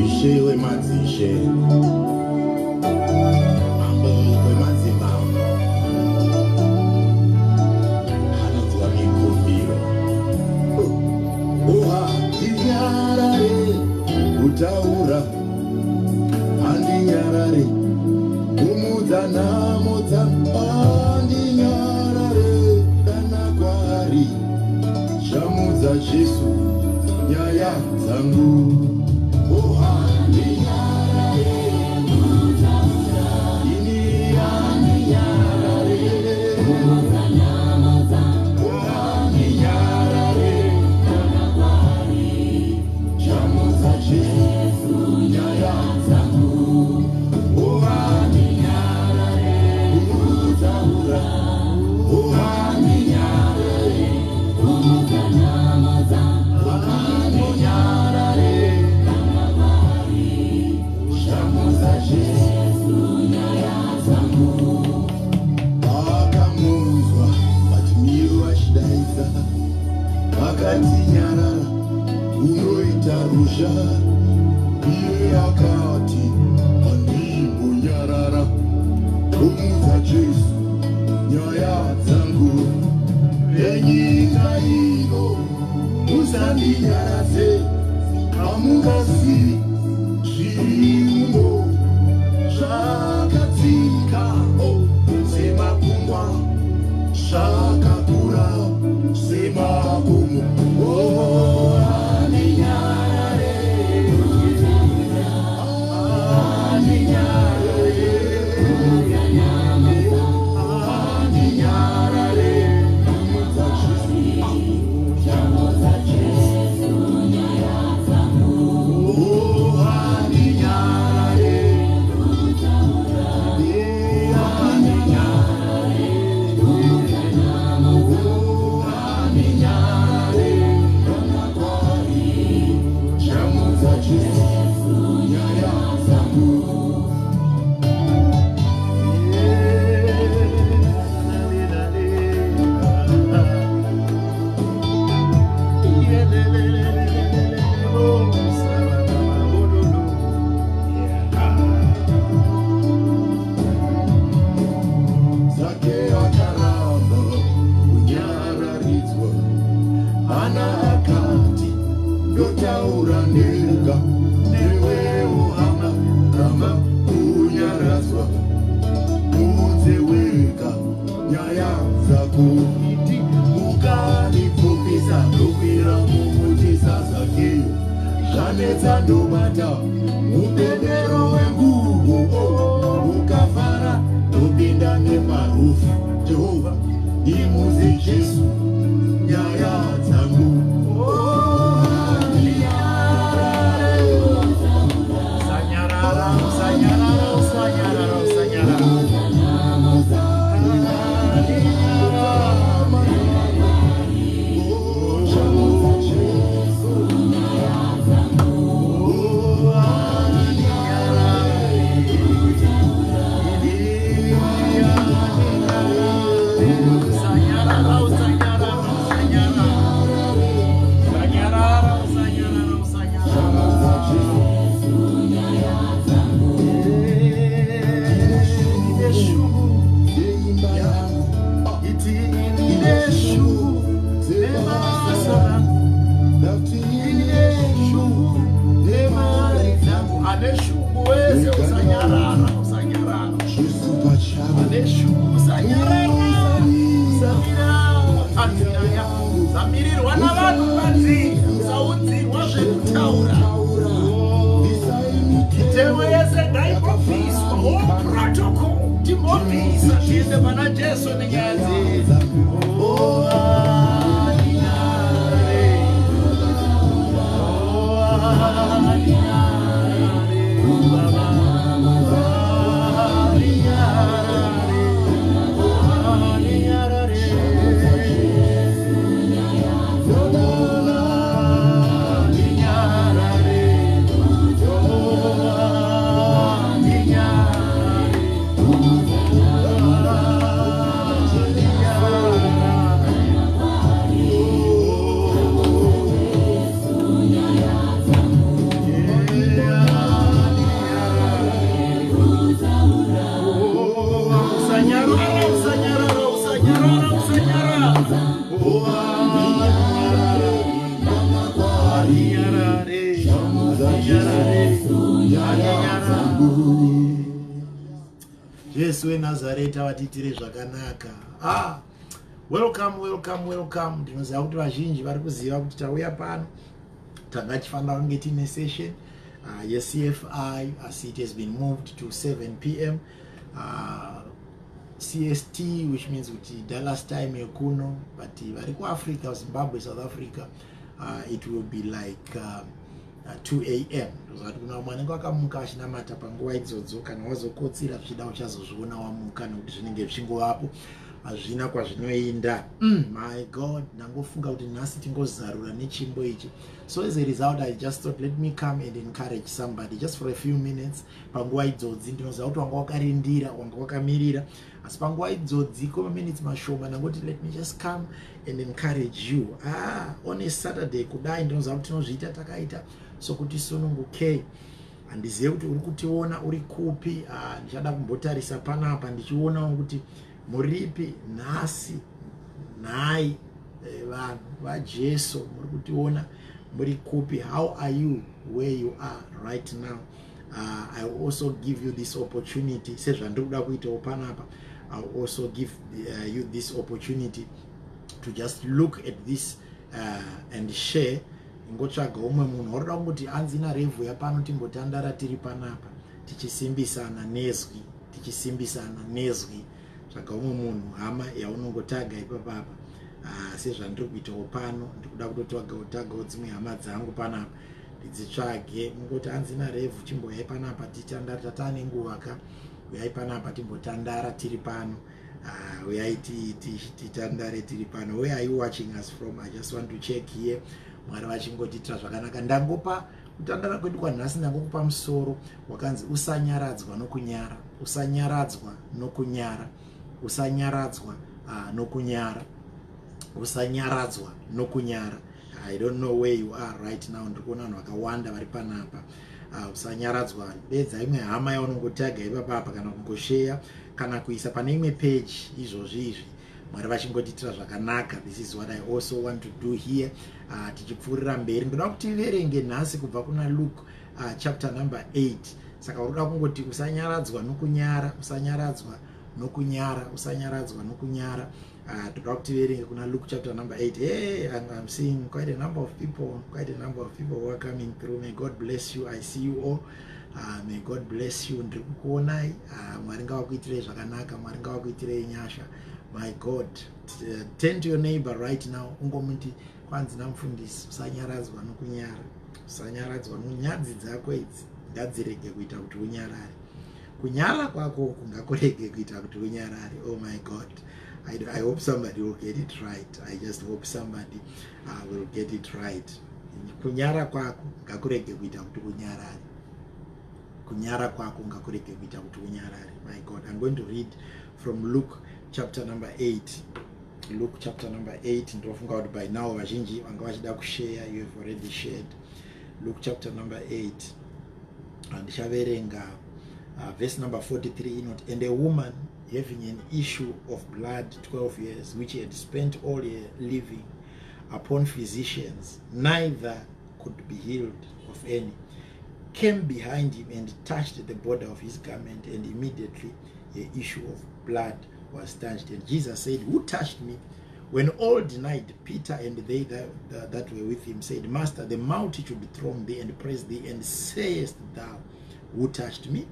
Ishe wemadzishe, mambo wemadzimambo, anonzwa mikumbiro. Handinyarare kutaura, handinyarare kumudza nhamo dzangu, handinyarare kana kwaari chamudza Jesu nyaya dzangu. Oh, handinyarare ini, handinyarare. Oh, handinyarare chamudza Jesu nyaya dzangu. Oh, handinyarare kutaura. Oh, handinyarare, handinyarare chamudza Jesu nyaya dzangu. Vakamunzwa Bhatimio achidaidza, vakati, "Nyarara, unoita ruzha." Iye akati, "Handimbonyarara, kumudza Jesu nyaya dzangu. Venyika ino, musandinyaradze, hamungazivi zvirimo zvakadzika oh, semakungwa, zvakakura semakomo." Oh, handinyarare, handinyarare, handinyarare kumudza Jesu. Oh, handinyarare, handinyarare. Oh, handinyarare kana kwari chamudza Jesu nyaya dzangu. Zake akaramba kunyararidzwa, hana akati, "Ndotaura ndega." Newewo hama, ramba kunyaradzwa, muudze wega nyaya dzako. Iti, "Mukandipfupisa ndokwira mumuti saZakeyo. Zvanetsa, ndobata mupendero wenguo. Ukafara, ndopinda neparufu. Jehovha, ndimuudze Jesu nyaya dzangu." Oh, handinyarare. Usanyarara, usanyarara, usanyarara, usanyarara. Usanyarara, usanyarara, usanyarara. Usanyarara, usanyarara, usanyarara. Ine shungu, iti ine shungu nebasa rangu, ine shungu nemari dzangu. Ane shungu wese, usanyarara, usanyarara. Ane shungu, usanyarara, usamira panzira, usamirirwa navanhu panzira, usaudzirwa zvekutaura. Mitemo yese ngaimbobviswa, all protocol timbobvisa, tiende pana Jesu nenyaya dzedu. Oh, handinyarare. Oh, handinyarare, Baba. Handinyarare. Oh, handinyarare. Handinyarare. Oh, handinyarare. Jesu weNazareta vatiitire zvakanaka. Ah, welcome, welcome, welcome. Ndinoziva kuti vazhinji vari kuziva kuti tauya pano, tanga tichifanira kunge tiine session yeCFI, asi it has been moved to 7 p.m. CST, which means kuti Dallas time yekuno, but vari kuAfrica, Zimbabwe, South Africa, it will be like 2 a.m. Ndozvati kuna vamwe vanenge vakamuka vachinamata panguva idzodzo. Kana wazokotsira, zvichida uchazozviona wamuka, nekuti zvinenge zvichingovapo, hazvina kwazvinoinda. My God, ndangofunga kuti nhasi tingozarura nechimbo ichi. So as a result, I just thought, let me come and encourage somebody just for a few minutes panguva idzodzi. Ndinoziva kuti wanga wakarindira, wanga wakamirira, asi panguva idzodzi kwemaminutes mashoma ndangoti let me just come and encourage you. Ah, on a Saturday kudai, ndinoziva kuti tinozviita takaita sokuti sunungukei. Handizive kuti uri kutiona uri kupi. Ah, ndichada kumbotarisa panapa ndichionawo kuti muripi nhasi. Nhai vanhu vaJesu, muri kutiona muri kupi? How are you where you are right now? I will also give you this opportunity, sezvandiri kuda kuitawo panapa. I will also give you this opportunity to just look at this and share. Ingotsvaga umwe munhu waroda kungoti anzi narevhu yapano, timbotandara tiri panapa tichisimbisana nezwi, tichisimbisana nezwi. Tsvaga umwe munhu, hama yaunongotaga ipapapa. Sezvandiri kuitawo pano, ndikuda kutotagawo dzimwe hama dzangu panapa, ndidzitsvage. Mungoti hanzi narevhu, chimboyai panapa titandara, tatane nguva ka. Uyai panapa timbotandara tiri pano. Uyai titandare tiri pano. Where are you watching us from? I just want to check here. Mwari vachingotiitira zvakanaka. Ndangopa kutandara kwedu kwanhasi, ndangokupa musoro wakanzi "Usanyaradzwa nokunyara". Usanyaradzwa nokunyara, usanyaradzwa nokunyara, usanyaradzwa nokunyara. I don't know where you are right now. Ndiri kuona vanhu vakawanda vari panapa. Usanyaradzwa. Bedza imwe hama yaunongotaga ipapapa, kana kungosheya, kana kuisa pane imwe page izvozvi izvi. Mwari vachingotiitira zvakanaka. This is what I also want to do here. Tichipfuurira mberi, ndoda kuti tiverenge nhasi kubva kuna Luke chapter number 8. Saka uri kuda kungoti usanyaradzwa nokunyara, usanyaradzwa nokunyara, usanyaradzwa nokunyara. Toda kuti tiverenge kuna Luke chapter number 8. Hey, I'm seeing quite a number of people, quite a number of people who are coming through. May God bless you. I see you all. May God bless you. Ndiri kukuonai. Mwari ngavakuitirei zvakanaka, Mwari ngavakuitirei nyasha. My God, turn to your neighbor right now, ungomuti kwanzi namufundisi, usanyaradzwa nokunyara, usanyaradzwa nonyadzi dzako idzi, ngadzirege kuita kuti unyarare. Kunyara kwako kungakurege kuita kuti unyarare. Oh my God, I hope somebody will get it right. I just hope somebody will get it right. Kunyara kwako ngakurege kuita kuti unyarare, kunyara kwako ngakurege kuita kuti unyarare. My God, I'm going to read from Luke chapter number 8. Luke chapter number 8. Ndinofunga kuti by now vazhinji vanga vachida kushare, you have already shared. Luke chapter number 8, handichaverenga verse number 43 inoti, "And a woman having an issue of blood 12 years, which had spent all her living upon physicians, neither could be healed of any, came behind him and touched the border of his garment, and immediately the issue of blood was stanched. And Jesus said, 'Who touched me?' When all denied, Peter and they that were with him said, 'Master, the multitude throng thee and press thee, and sayest thou, Who touched me?'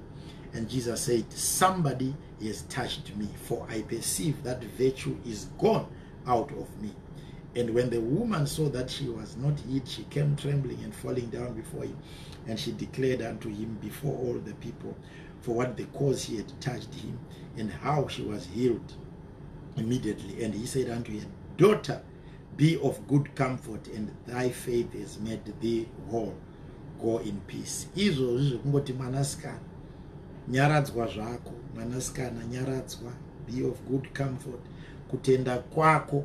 And Jesus said, 'Somebody has touched me, for I perceive that virtue is gone out of me.' And when the woman saw that she was not hid, she came trembling and falling down before him, and she declared unto him before all the people for what the cause she had touched him, and how she was healed immediately. And he said unto her, 'Daughter, be of good comfort, and thy faith has made thee whole. Go in peace.'" Izvozvi zvekungoti mwanasikana, nyaradzwa zvako, mwanasikana, nyaradzwa, be of good comfort, kutenda kwako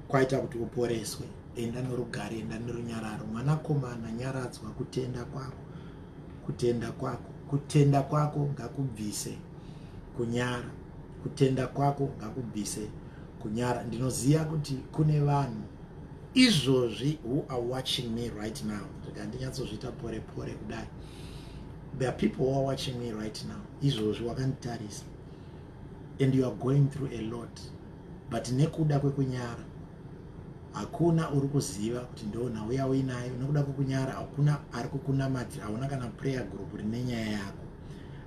kwaita kuti uporeswe, enda norugare, enda nerunyararo. Mwanakomana, nyaradzwa, kutenda kwako, kutenda kwako, kutenda kwako ngakubvise kunyara, kutenda kwako ngakubvise kunyara. Ndinoziva kuti kune vanhu izvozvi who are watching me right now. Rega ndinyatsozviita pore pore kudai. There are people who are watching me right now, izvozvi wakanditarisa, and you are going through a lot, but nekuda kwekunyara hakuna uri kuziva kuti ndo nhau yauinayo. Nekuda kwekunyara hakuna ari kukunamatira. Hauna kana prayer group rine nyaya yako,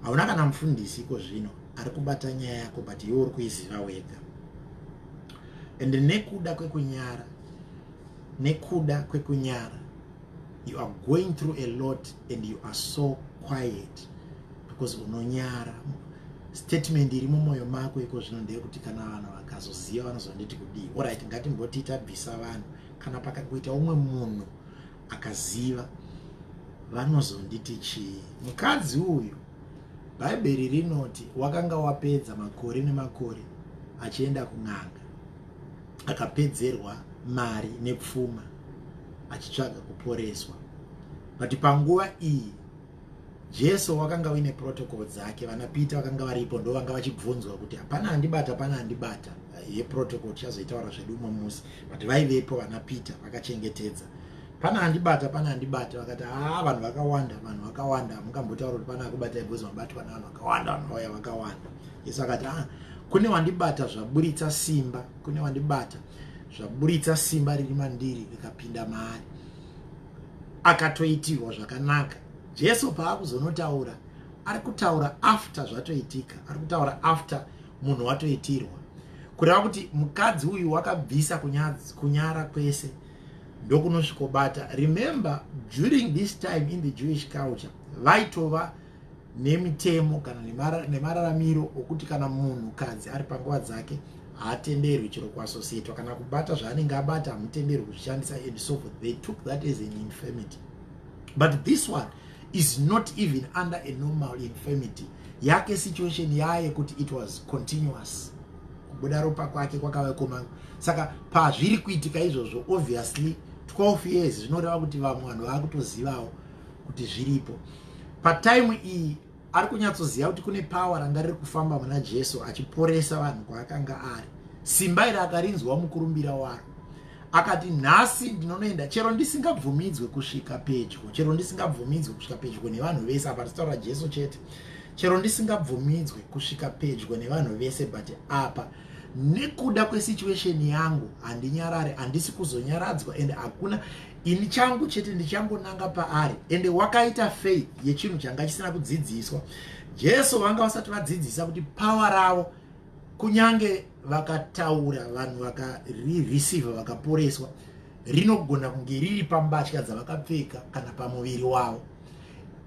hauna kana mufundisi iko zvino ari kubata nyaya yako, but iwe uri kuiziva wega. And nekuda kwekunyara, nekuda kwekunyara, you are going through a lot and you are so quiet because unonyara. Statement iri mumwoyo mako iko zvino ndeyekuti, "Kana vanhu vakazoziva vanozonditi kudii?" Alright, ngatimboti tabvisa vanhu. Kana pakakuita umwe munhu akaziva, vanozonditi chii? Mukadzi uyu, Bhaibheri rinoti wakanga wapedza makore nemakore achienda kun'anga, akapedzerwa mari nepfuma achitsvaga kuporeswa. But panguva iyi Jesu wakanga uine protocol dzake. Vana Peter vakanga varipo, ndo vanga vachibvunzwa kuti, "Hapana andibata, hapana andibata." Yeprotocol tichazoitaura zvedu umwe musi, but vaivepo vana Peter vakachengetedza. "Pana andibata, pana andibata." Vakati, "Haa, vanhu vakawanda, vanhu vakawanda, mungambotaura kuti pana akubatai because mabatwa navanhu vakawanda, vanhu vauya vakawanda." Jesu akati, "A, kune wandibata, zvaburitsa simba, kune wandibata, zvaburitsa simba riri mandiri rikapinda maari." Akatoitirwa zvakanaka. Jesu paakuzonotaura, ari kutaura after zvatoitika, ari kutaura after munhu watoitirwa. Kureva kuti mukadzi uyu wakabvisa kunyara kwese ndokunosvikobata. Remember, during this time in the Jewish culture vaitova nemitemo kana nemararamiro okuti kana munhukadzi ari panguva dzake haatenderwi chero kuassociatwa kana kubata zvaanenge abata, hamutenderwi kuzvishandisa and so forth. They took that as an infirmity, but this one is not even under a normal infirmity. Yake situation yaye kuti it was continuous, kubuda ropa kwake kwakava koma. Saka pazviri kuitika izvozvo, obviously 12 years zvinoreva kuti vamwe vanhu vaakutozivawo kuti zviripo. Patime iyi ari kunyatsoziva kuti kune power ranga riri kufamba muna Jesu achiporesa vanhu kwaakanga ari. Simba iri akarinzwa mukurumbira waro. Akati, "Nhasi ndinonoenda chero ndisingabvumidzwe kusvika pedyo, chero ndisingabvumidzwe kusvika pedyo nevanhu vese." Apa tichitaura Jesu chete. "Chero ndisingabvumidzwe kusvika pedyo nevanhu vese, but apa nekuda kwesituation yangu handinyarare, handisi kuzonyaradzwa, ende hakuna ini changu chete, ndichangonanga paari." Ende wakaita faith yechinhu changa chisina kudzidziswa. Jesu vanga vasati vadzidzisa kuti power ravo, kunyange vakataura, vanhu vakarireceiva vakaporeswa, rinogona kunge riri pambatya dzavakapfeka kana pamuviri wavo.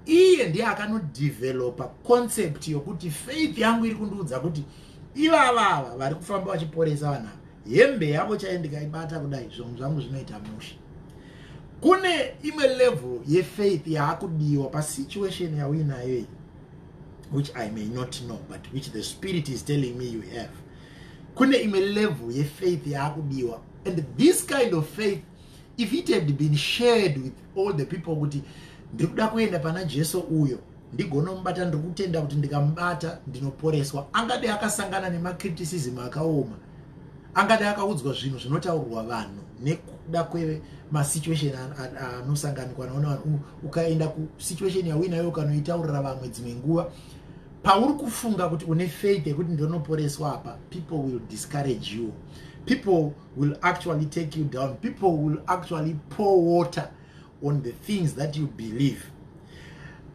Iye ndiye akanodevelopa concept yokuti faith yangu iri kundiudza kuti ivavava vari kufamba vachiporesa vanhu ava, hembe yavo chaiyo ndikaibata kudai, zvinhu zvangu zvinoita mushe. Kune imwe level yefaith yaakudiwa pasituation yauinayo iyi, which I may not know, but which the Spirit is telling me you have. Kune imwe level yefaith yaakudiwa, and this kind of faith, if it had been shared with all the people kuti, "Ndiri kuda kuenda pana Jesu uyo, ndigonomubata, ndiri kutenda kuti ndikamubata ndinoporeswa," angade akasangana nemacriticism akaoma, angade akaudzwa zvinhu zvinotaurwa vanhu nekuda kwemasituation anosanganikwa naona vanhu. Ukaenda kusituation yauinayo, ukanoitaurira vamwe, dzimwe nguva pauri kufunga kuti une faith yekuti ndinoporeswa apa, people will discourage you, people will actually take you down, people will actually pour water on the things that you believe.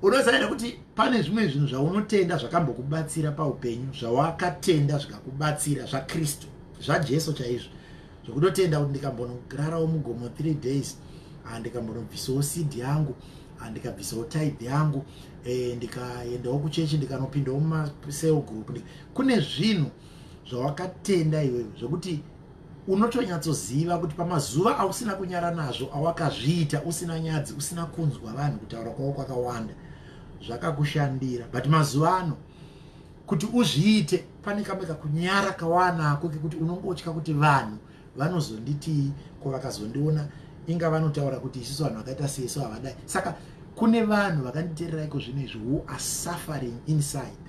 Unoziva kuti pane zvimwe zvinhu zvaunotenda zvakambokubatsira paupenyu, zvawakatenda zvikakubatsira, zvaKristu, zvaJesu chaizvo, zvokutotenda kuti ndikambonorarawo mugomo 3 days, ndikambonobvisawo seed yangu, ndikabvisawo tithe yangu, ndikaendawo kuchechi, ndikanopindawo mumacell group. Kune zvinhu zvawakatenda iwewe zvokuti unotonyatsoziva kuti pamazuva ausina kunyara nazvo, awakazviita usina nyadzi, usina kunzwa vanhu kutaura kwavo kwakawanda, zvakakushandira. But mazuva ano kuti uzviite, pane kamwe kakunyara kawanako kekuti unongotya kuti vanhu vanozonditii, ko vakazondiona, inga vanotaura kuti isusu vanhu vakaita sesu havadai. Saka kune vanhu vakanditeerera iko zvino izvi who are suffering inside.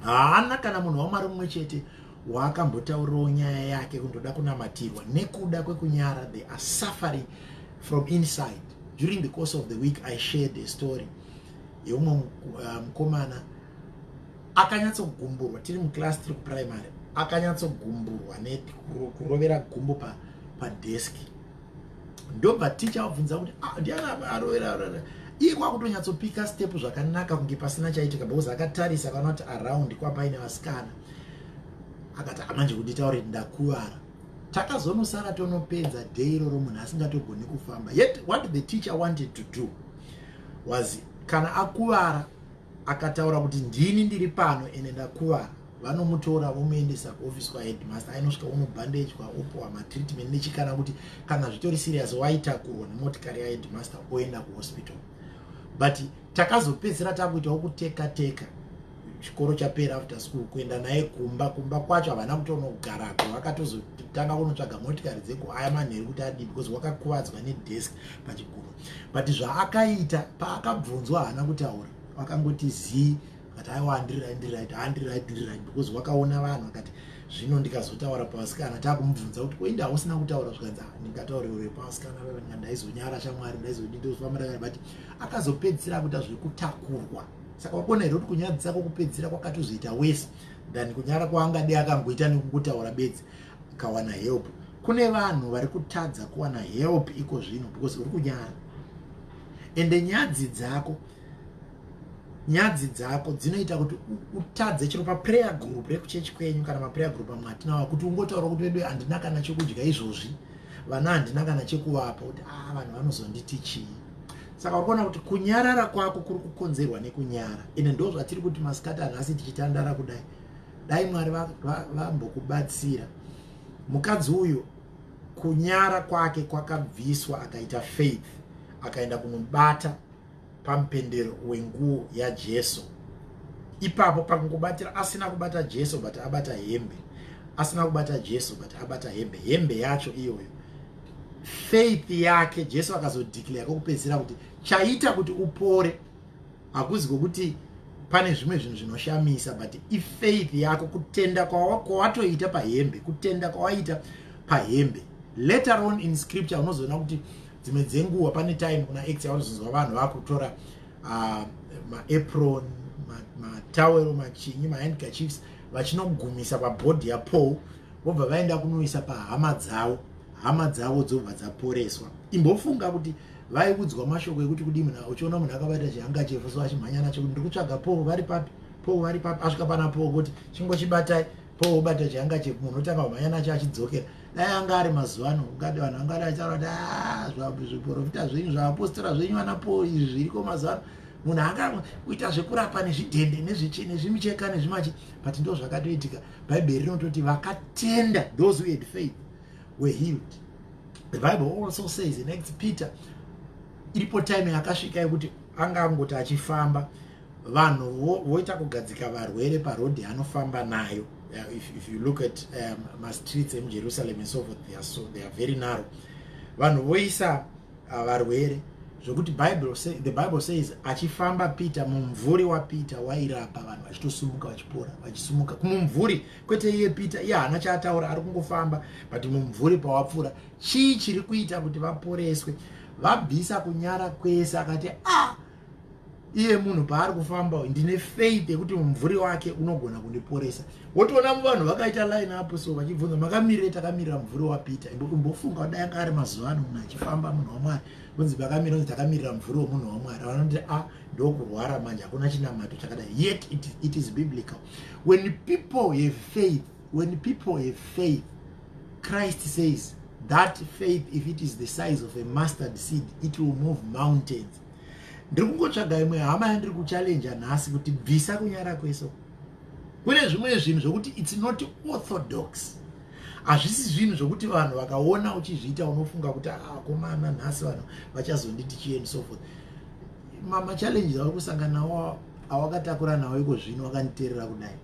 Haana kana munhu waMwari mumwe chete waakambotaurirawo nyaya yake kundoda kunamatirwa nekuda kwekunyara. They are suffering from inside. During the course of the week I shared a story. Yeumwe mukomana akanyatsogumburwa. Tiri muclass, tiri kuprimary, akanyatsogumburwa nekurovera gumbo padeski. Ndobva ticha wabvunza kuti, "Ah, ndiani arovera?" Iye kwakutonyatsopika step zvakanaka, kunge pasina chaitika, because akatarisa kana kuti around kwapaine vasikana. Akati, "Amanje kuti nditaure kuti ndakuvara." Takazonosara tonopedza day iroro munhu asingatogoni kufamba. Yet what the teacher wanted to do was, kana akuvara akataura kuti, "Ndini ndiri pano ende ndakuvara," vanomutora vomuendesa kuofisi kwaheadmaster. Ainosvika unobhandejwa, opuwa matreatment nechikana kuti kana zvitori serious waitakurwa nemotikari yaheadmaster oenda kuhospital. But takazopedzisira takuitawo kuteka teka chikoro chapera, after school, kuenda naye kumba. Kumba kwacho havana kutonogarako, vakatozotanga kunotsvaga motikari dzekuaya manheru kuti adii, because wakakuvadzwa nedesk pachiguro. But zvaakaita, paakabvunzwa haana kutaura, wakangoti zii. Akati, "Aiwa, handiri right, ndiri right, handiri right, ndiri right," because wakaona vanhu. Akati, "Zvino ndikazotaura pavasikana," taakumubvunza kuti, "Koinde hausina kutaura?" Zvikanzi, "Ah, ndingataurire pavasikana? Ndaizonyara shamwari, ndaizodindofamba." But akazopedzisira kuita zvekutakurwa. Saka wakuona here kuti kunyadzisa kwokupedzisira kwakatozoita worse than kunyara kwaangade akangoita nekungutaura bedzi kawana help? Kune vanhu vari kutadza kuwana help iko zvino because uri kunyara. Ende nyadzi dzako dzinoita kuti utadze chero paprayer group rekuchechi kwenyu kana maprayer group amwe atinawo, kuti ungotaura kuti, "Vedu, handina kana chekudya izvozvi, vana handina kana chekuvapa," kuti, "A ah, vanhu vanozonditi chii?" Saka uri kuona kuti kunyarara kwako kuri kukonzerwa nekunyara. Ende ndo zvatiri kuti masikati anhasi tichitandara kudai, dai Mwari vambokubatsira. Mukadzi uyu kunyara kwake kwakabviswa, akaita faith, akaenda kunobata pamupendero wenguo yaJesu. Ipapo pakungobatira, asina kubata Jesu but abata hembe, asina kubata Jesu but abata hembe, hembe yacho iyoyo, faith yake, Jesu akazodeclare kokupedzisira kuti chaita kuti upore hakuzi kwokuti pane zvimwe zvinhu zvinoshamisa, but ifaith yako, kutenda kwawatoita pahembe, kutenda kwawaita pahembe. Later on in scripture unozoona kuti dzimwe dzenguva pane time kuna Acts yaunozonzwa vanhu vakutora maapron, matawero, machinyi, mahandkerchiefs, vachinogumisa pabody yaPaul, vobva vaenda kunoisa pahama dzavo, hama dzavo dzobva dzaporeswa. Imbofunga kuti vaiudzwa mashoko ekuti kudii. Munhu uchiona munhu akabata chihandkerchief so achimhanya nacho kuti, "Ndiri kutsvaga Paul, vari papi? Paul vari papi?" Asvika pana Paul kuti, "Chingochibatai." Paul obata chihandkerchief, munhu otanga kumhanya nacho achidzokera. Dai anga ari mazuva ano, ungati vanhu vangadi vachitaura kuti, ah, zviprofita zvenyu, zvaapostora zvenyu vana Paul izvi zviriko mazuva ano." Munhu anga kuita zvekurapa nezvidhende, nezvimicheka, nezvimachi. But ndo zvakatoitika. Bhaibheri rinototi vakatenda, those who had faith were healed. The Bible also says in Acts, Peter iripo time yakasvika yekuti anga angoti achifamba, vanhu voita kugadzika varwere parodhi anofamba nayo. If you look at mastreets emuJerusalem and so forth, they are very narrow. Vanhu voisa varwere zvokuti the Bible says achifamba Peter, mumvuri waPeter wairapa vanhu, vachitosumuka vachipora, vachisumuka kumumvuri, kwete iye Peter. Iye haana chaataura, ari kungofamba, but mumvuri pawapfuura, chii chiri kuita kuti vaporeswe? Vabvisa kunyara kwese. Akati, "A ah, iye munhu paari kufamba, ndine faith yekuti mumvuri wake unogona kundiporesa." Wotoona vanhu vakaita line up so vachibvunza, "Makamirire?" "Takamirira mumvuri waPeter." Imbofunga kudai anga ari mazuva ano, munhu achifamba, munhu waMwari, kunzi vakamira, kunzi, "Takamirira mumvuri wemunhu waMwari." Vanoti, "A ah, ndokurwara manje, hakuna chinamato chakadai." Yet it is biblical. When people have faith, when people have faith, Christ says that faith, if it is the size of a mustard seed, it will move mountains. Ndiri kungotsvaga imwe hama yandiri kuchallenja nhasi kuti bvisa kunyara kweso. Kune zvimwe zvinhu zvokuti it's not orthodox, hazvisi zvinhu zvokuti vanhu vakaona uchizviita unofunga kuti, "Akomana, ah, nhasi vanhu vachazonditi chii?" and so forth. Machallenges auri kusangana nawo, awakatakura nawo iko zvino, wakanditeerera kudai,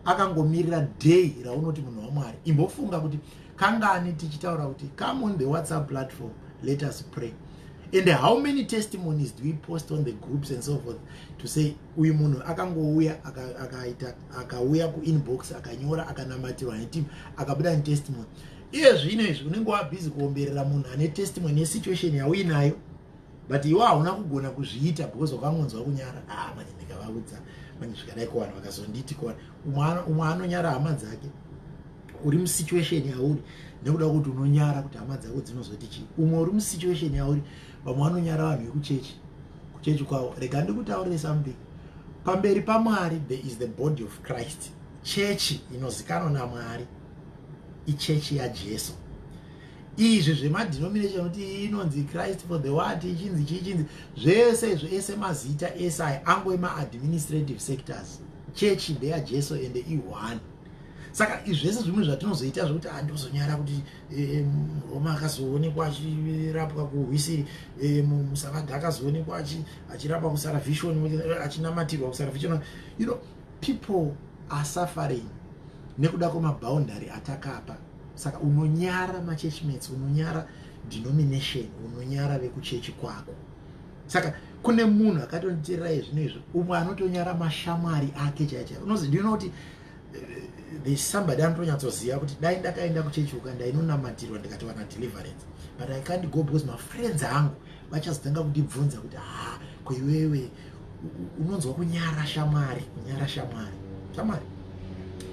akangomirira day raunoti, "Munhu waMwari." Imbofunga kuti kangani tichitaura kuti, "Come on the WhatsApp platform, let us pray," and how many testimonies do we post on the groups and so forth to say, "Uyu munhu akangouya, akaita, akauya kuinbox, akanyora, akanamatirwa neteam, akabuda netestimony." Iye zvino izvi unenge wabusy kuomberera munhu ane testimony yesituation yauinayo. But iwe hauna kugona kuzviita because wakangonzwa kunyara. Ah, manje ndikavaudza manje zvikadai, kuvanhu vakazonditi kuvanhu. Umwe anonyara hama dzake. Uri musituation yauri nekuda kuti unonyara kuti hama dzako dzinozoti chii. Umwe uri musituation yauri, vamwe vanonyara vanhu vekuchechi, kuchechi kwavo. Rega ndikutaurire something. Pamberi paMwari there is the body of Christ. Chechi inozikanwa naMwari ichechi yaJesu. Izvi zvemadenomination kuti inonzi Christ for the what, ichinzi chii, chinzi zvese izvo, ese mazita ese aya angove maadministrative sectors. Chechi ndeyaJesu ende i1. Saka izvi zvese zvimwe zvatinozoita zvekuti handozonyara kuti Roma akazoonekwa achirapwa kuhwisiri, Musavadha akazoonekwa achirapwa kuSalvation, achinamatirwa kuSalvation, people are suffering nekuda kwemaboundary atakapa. Saka unonyara machurchmates, unonyara denomination, unonyara vekuchechi kwako. Saka kune munhu akatonditeererai zvino izvo, umwe anotonyara mashamwari ake chaiyo chaiyo. Unozi ndinoti there's somebody anotonyatsoziva kuti dai ndakaenda kuchechi uka ndainonamatirwa ndikatowana deliverance, but I can't go because mafriends angu vachazotanga kundibvunza kuti, "Ha, koiwewe?" Unonzwa kunyara shamwari, kunyara shamwari. Shamwari,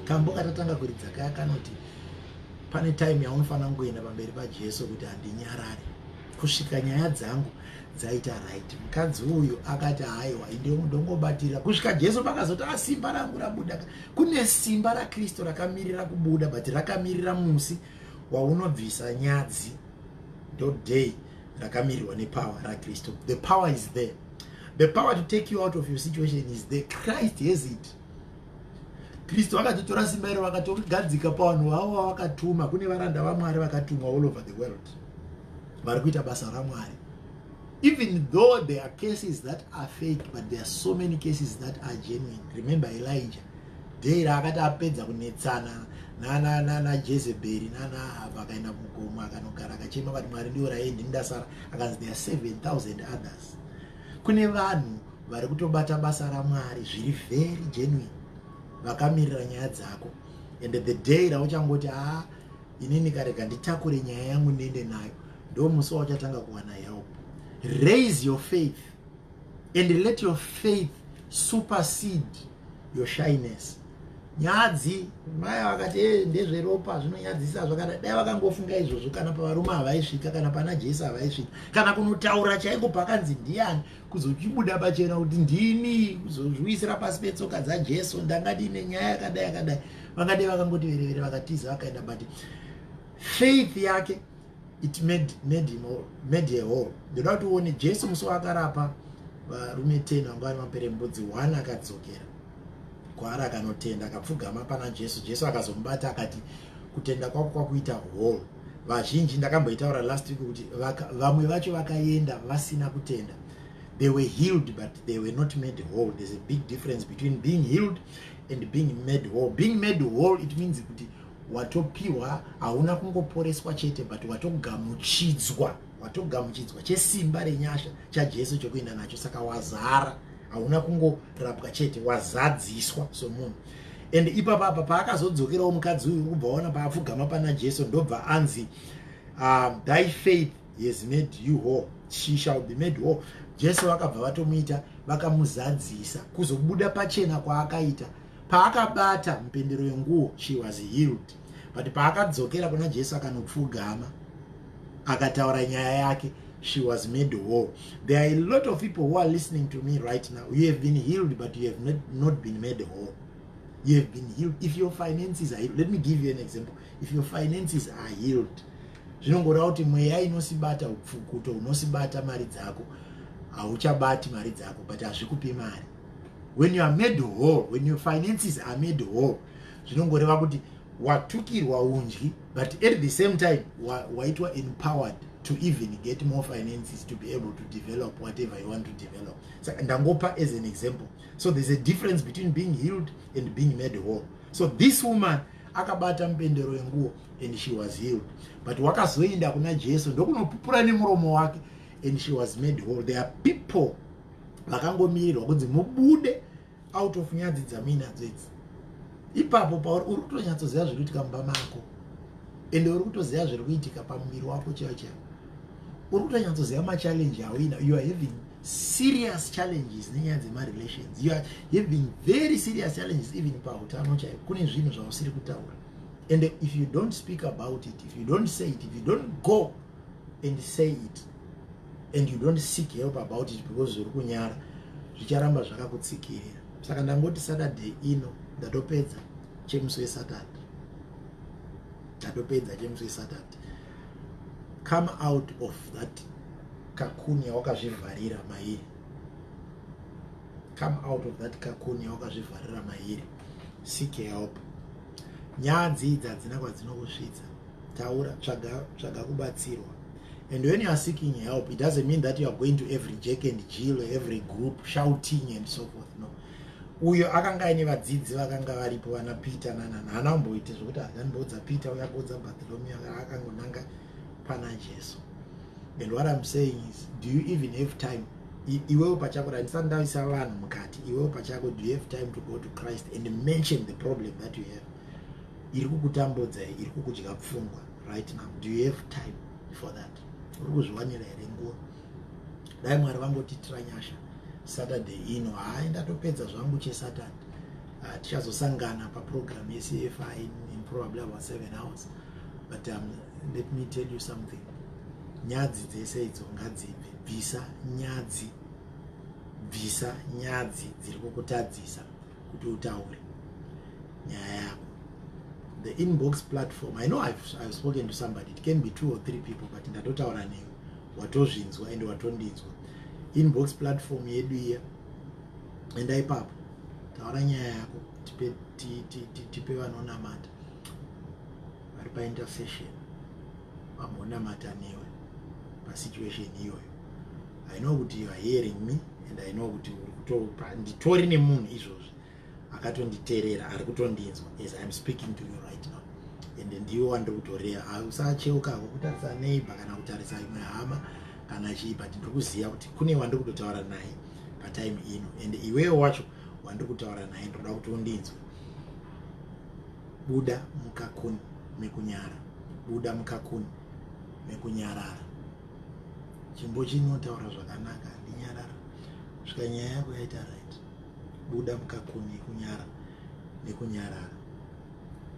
kambo katatanga kuridza kaya kanoti pane time yaunofanira kungoenda pamberi paJesu kuti handinyarare kusvika nyaya dzangu dzaita right. Mukadzi uyu akati, "Haiwa, ndongobatirira kusvika Jesu pakazoti asimba ah, rangu rabuda." Kune simba raKristu rakamirira kubuda, but rakamirira musi waunobvisa nyadzi. Ndo day rakamirirwa nepower raKristu. The power is there. The power to take you out of your situation is there. Christ has it. Kristu vakatotora simba iro, vakatorigadzika pavanhu vavo vavakatuma. Kune varanda vaMwari vakatumwa all over the world vari kuita basa raMwari. Even though there are cases that are fake, but there are so many cases that are genuine. Remember Elijah, day raakati apedza kunetsana naJezebheri nanaAhabhu, akaenda mugomo, akanogara, akachema kati, "Mwari, ndiurayei, ndini ndasara." Akanzi there are 7000 others. Kune vanhu vari kutobata basa raMwari zviri very genuine, vakamirira nyaya dzako. And the day rauchangoti, "Haa, inini karega nditakure nyaya yangu ndiende nayo," ndo musi wauchatanga kuwana help. Raise your faith and let your faith supersede your shyness. Nyadzi, mai vakati, "E, ndezveropa, zvinonyadzisa zvakadai." Dai vakangofunga izvozvo, kana pavarume havaisvika, kana pana Jesu havaisvika, kana kunotaura chaiko pakanzi ndiani, kuzochibuda pachena kuti ndini, kuzozviwisira pasi petsoka dzaJesu, "Ndanga ndine nyaya yakadai yakadai." Vangadai vakangoti verevere, vakatiza, vakaenda. But faith yake, it made a whole. Ndoda kuti uone Jesu musi waakarapa varume 10 vanga vari maperembudzi, one akadzokera kwaari, akanotenda, akapfugama pana Jesu. Jesu akazomubata akati, "Kutenda kwako kwakuita whole." Vazhinji, ndakamboitaura last week kuti vamwe vacho vakaenda vasina kutenda. They were healed, but they were not made whole. There's a big difference between being healed and being made whole. Being made whole, it means kuti watopiwa, hauna kungoporeswa chete, but watogamuchidzwa, watogamuchidzwa chesimba renyasha chaJesu chokuenda nacho. Saka wazara, hauna kungorapwa chete, wazadziswa somunhu. And ipapa apa paakazodzokerawo mukadzi uyu, kubva waona paapfugama pana Jesu, ndobva anzi, "Thy faith has made you whole." She shall be made whole. Jesu vakabva vatomuita, vakamuzadzisa. Kuzobuda pachena kwaakaita, paakabata mupendero yenguo, she was healed. But paakadzokera kuna Jesu, akanopfugama, akataura nyaya yake, she was made whole. There are a lot of people who are listening to me right now. You have been healed, but you have not been made whole. You have been healed. If your finances are healed, let me give you an example, if your finances are healed, zvinongoreva kuti mweya inosibata upfukuto unosibata mari dzako hauchabati mari dzako, but hazvikupi mari. When you are made whole, when your finances are made whole, zvinongoreva kuti watukirwa undyi, but at the same time waitwa empowered to even get more finances to be able to develop whatever you want to develop. Saka ndangopa as an example. So there's a difference between being healed and being made whole. So this woman akabata mupendero wenguo and she was healed, but wakazoenda kuna Jesu ndokunopupura nemuromo wake and she was made whole. There are people vakangomirirwa kunzi mubude out of nyadzi dzamuinadzo idzi. Ipapo pauri, uri kutonyatsoziva zviri kuitika mumba mako, ende uri kutoziva zviri kuitika pamuviri wako chaivo chaivo. Uri kutonyatsoziva machallenge auina. You are having serious challenges nenyaya dzemarelations. You are having very serious challenges even pautano chaipo. Kune zvinhu zvausiri kutaura, and if you don't speak about it, if you don't say it, if you don't go and say it, and you don't seek help about it because uri kunyara, zvicharamba zvakakutsikirira. Saka ndangoti Saturday ino ndatopedza chemusi weSaturday, ndatopedza chemusi weSaturday. Come out of that cocoon yawakazvivharira mairi. Come out of that cocoon yawakazvivharira mairi. Seek help. Nyadzi idzi hadzina kwadzinokusvitsa. Taura, tsvaga, tsvaga kubatsirwa. And when you are seeking help, it doesn't mean that you are going to every Jack and Jill, every group, shouting and so forth. No. Uyo akanga aine vadzidzi vakanga varipo, vana Peter nanana, haana kumboite zvokuti akandoudza Peter, uyo akaudza Bartholomew. Akangonanga pana Jesu. And what I'm saying is, do you even have time, iwewo pachako? Handisati ndaisa vanhu mukati. Iwewo pachako, do you have time to go to Christ and mention the problem that you have, iri kukutambudza, iri kukudya pfungwa right now? Do you have time for that? Uri kuzviwanira here nguva? Dai Mwari vangotiitira nyasha Saturday ino. Hai, ndatopedza zvangu cheSaturday. Tichazosangana paprogram yeCFI in probably about 7 hours. But let me tell you something: nyadzi dzese idzo ngadzibve. Bvisa nyadzi, bvisa nyadzi dziri kukutadzisa kuti utaure nyaya yako. The inbox platform, I know I've spoken to somebody. It can be two or three people, but ndatotaura newe, watozvinzwa and watondinzwa. Inbox platform yedu iya, enda ipapo, taura nyaya yako, tipe, tipe vanonamata vari paintercession vambonamata newe pasituation iyoyo. I know kuti you are hearing me and I know kuti nditori nemunhu izvozvi akatonditeerera, ari kutondinzwa as I am speaking to you right now, and ndiwe wandiri kutoreva. Usacheukako kutarisa neighbor kana kutarisa imwe hama kana chii, but ndiri kuziva kuti kune wandiri kutotaura naye patime ino, and iwewo wacho wandiri kutaura naye, ndoda kuti undinzwe. Buda mucocoon mekunyara, buda mucocoon mekunyarara. Chimbo chinotaura zvakanaka, ndinyarara svika nyaya yako yaita right. Buda mucocoon yekunyara nekunyarara.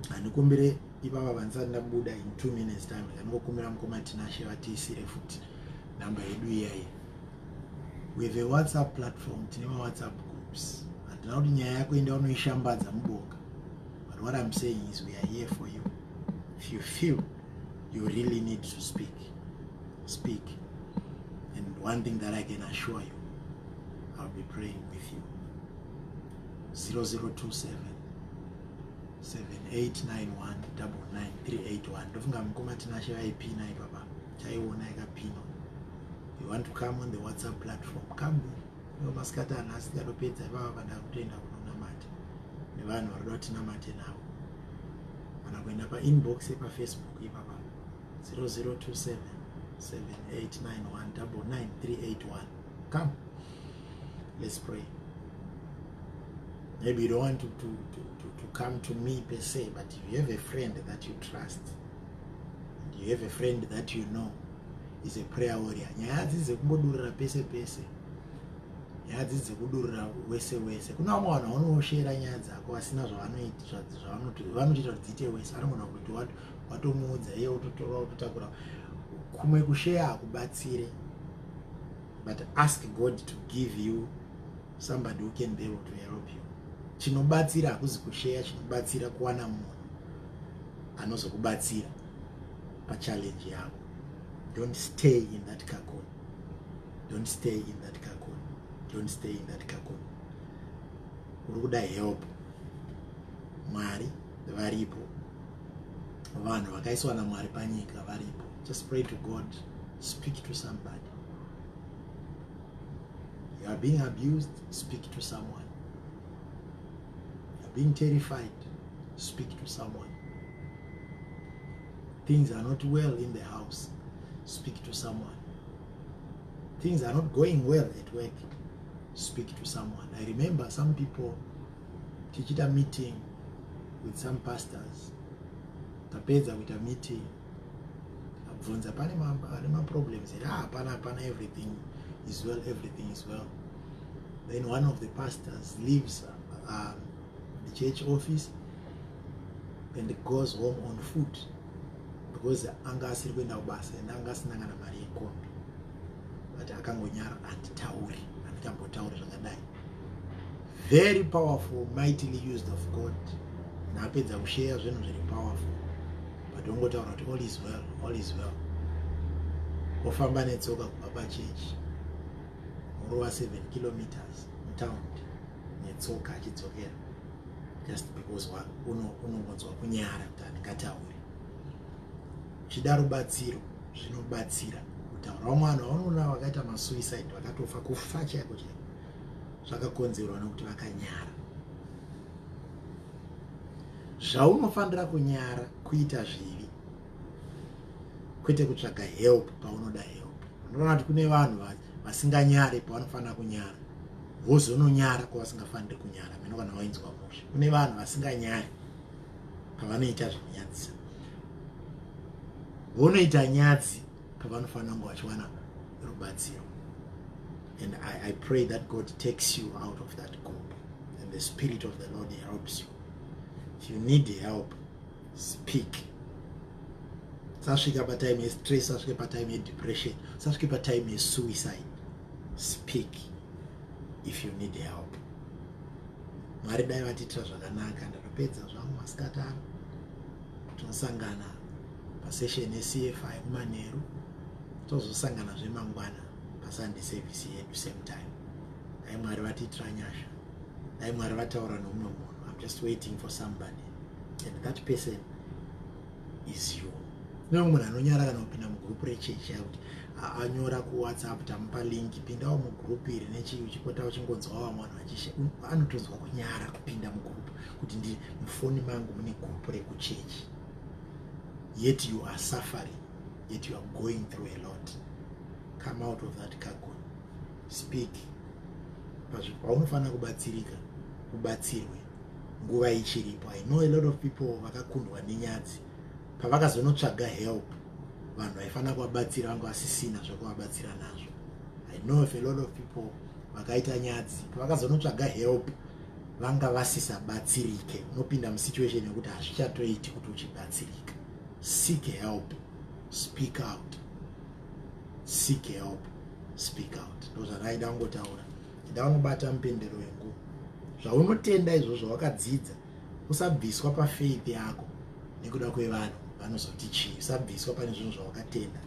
Handikumbire ipapa vandisati ndabuda, in 2 minutes time ndingokumbira mukoma Tinashe vatiisire futi nhamba yedu iyaiya. We have a WhatsApp platform, tine maWhatsApp groups. Handina kuti nyaya yako enda unoishambadza muboka, but what I'm saying is we are here for you. If you feel you really need to speak, speak. And one thing that I can assure you, I'll be praying with you. 0027 7891 99381. Ndofunga mukoma Tinashe vaipina ipapa, chaiona ikapinwa. You want to come on the WhatsApp platform, come. Iwo masikati anhasi tikatopedza ipapa, panda kutoenda kunonamata nevanhu vari kuda kuti tinamate navo, kana kuenda painbox yepaFacebook ipapa, 0027 7891 99381. Come, let's pray. Maybe you don't want to come to me per se, but if you have a friend that you trust and you have a friend that you know is a prayer warrior, nyaya dzidzi dzekumbodurira pese pese, nyaya dzidzi dzekudurira wese wese, kuna vamwe vanhu vaunoshera nyaya dzako vasina zvavanotoita kuti dziite wese. Anogona kuti watomuudza iye, wototora, wototakura kumwe. Kusheya hakubatsire, but ask God to give you somebody who can be able to help you. Chinobatsira hakuzi kusheya, chinobatsira kuwana munhu anozokubatsira pachallenge yako. Don't stay in that cocoon. Don't stay in that cocoon. Don't stay in that cocoon. Uri kuda help, Mwari varipo, vanhu vakaiswa naMwari panyika varipo. Just pray to God, speak to somebody. You are being abused, speak to someone. You are being terrified, speak to someone. Things are not well in the house, speak to someone. Things are not going well at work, speak to someone. I remember some people, tichiita meeting with some pastors, tapedza kuita meeting, Bvunza pane pane maproblems here? Ah, hapana, hapana, everything is well, everything is well. Then one of the pastors leaves the church office and goes home on foot because anga asiri kuenda kubasa and anga asina kana mari yekombi, but akangonyara, "Handitauri, handikambotauri zvakadai." Very powerful, mightily used of God. Naapedza kusheya zvinhu zviri powerful, but ongotaura kuti, "All is well, all is well." Ofamba netsoka kubva pachechi, orova 7 kilometers mutaundi netsoka achidzokera, just because unongonzwa kunyara kuti handingatauri. Uchida rubatsiro, zvinobatsira kutaura. Vamwe vanhu vaunoona vakaita masuicide, vakatofa, kufa chaiko chaiko, zvakakonzerwa nekuti vakanyara. Zvaunofanira kunyara kuita zvivi, kwete kutsvaga help paunoda help. Unoona kuti kune vanhu vasinganyare pavanofanira kunyara, vozononyara kwavasingafaniri kunyara. Meno kana wainzwa mushe. Kune vanhu vasinganyari pavanoita zvinonyadzisa, vonoita nyadzi pavanofanira kunge vachiwana rubatsiro. And I pray that God takes you out of that group and the Spirit of the Lord helps you. If you need help, speak. Usasvika patime yestress, usasvike patime yedepression, usasvike patime yesuicide. Speak if you need help. Mwari dai vatiitira zvakanaka. Ndatopedza zvangu masikati ano. Tinosangana pasession yeCFI kumanheru, tozosangana zvemangwana paSunday service yedu, same time. Dai Mwari vatiitira nyasha, dai Mwari vataura nomumwe munhu. I'm just waiting for somebody, and that person is you. Kune munhu anonyara kana kupinda mugurupu rechechi, yakuti anyora kuWhatsApp, tamupa link, "Pindawo mugurupu iri," nechi uchipota uchingonzwa vamwe vanhu vachishe, anotonzwa kunyara kupinda mugurupu, kuti ndi mufoni mangu mune gurupu rekuchechi. Yet you are suffering, yet you are going through a lot. Come out of that cocoon. Speak. Paunofanira kubatsirika, ubatsirwe nguva ichiripo. I know a lot of people vakakundwa nenyadzi. Pavakazonotsvaga help, vanhu vaifanira kuvabatsira vanga vasisina zvekuvabatsira nazvo. I know of a lot of people vakaita nyadzi, pavakazonotsvaga help vanga vasisabatsirike. Unopinda musituation yekuti hazvichatoiti kuti uchibatsirika. Seek help, speak out. Seek help, speak out. Ndo zvaraida kungotaura. Enda unobata mupendero wenguva. Zvaunotenda izvozvo wakadzidza, usabviswa pafaith yako nekuda kwevanhu vanozoti chii. Usabviswa pane zvinhu zvawakatenda.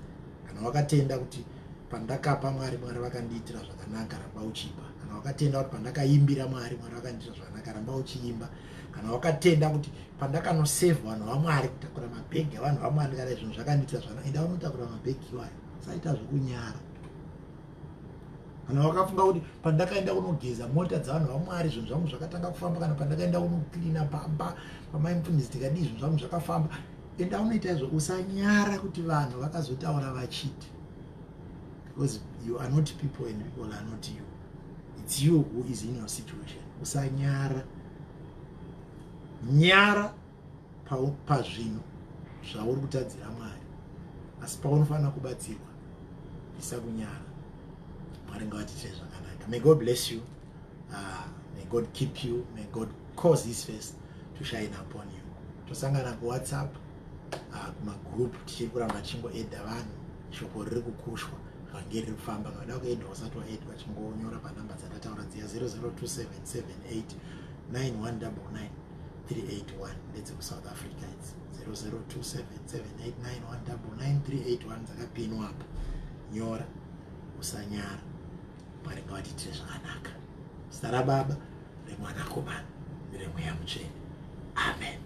Kana wakatenda kuti pandakapa Mwari, Mwari vakandiitira zvakanaka, ramba uchipa. Kana wakatenda kuti pandakaimbira Mwari, Mwari vakandiitira zvakanaka, ramba uchiimba. Kana wakatenda kuti pandakanosevha vanhu vaMwari, kutakura mabhegi avanhu vaMwari, kana zvinhu zvakandiitira zvakanaka, enda unotakura mabhegi iwayo. Usaita zvokunyara. Kana wakafunga kuti pandakaenda kunogeza mota dzavanhu vaMwari, zvinhu zvangu zvakatanga kufamba, kana pandakaenda kunoklina pamba pamai mufundisi, tikadii, zvinhu zvangu zvakafamba, enda unoita izvo. Usanyara kuti vanhu vakazotaura vachiti, because you are not people and people are not you. It's you who is in your situation. Usanyara. Nyara pazvinhu zvauri kutadzira Mwari, asi paunofanira kubatsirwa, isa kunyara. Mwari ngavatiitire zvakanaka. May God bless you. May God keep you. May God cause his face to shine upon you. Tosangana kuWhatsApp, kumagroup tichiri kuramba tichingoedha vanhu. Shoko riri kukushwa, vhangeri riri kufamba. Kana uda kuedwa usati waedwa, chingonyora panhamba dzatataura dziya, 002778 9199 381. NdedzekuSouth Africa idzi, 0027789199 dzakapinwa apa. Nyora, usanyara. Mwari ngavatiitire zvakanaka. Zita raBaba, reMwanakomana, neremweya Mutsvene, amen.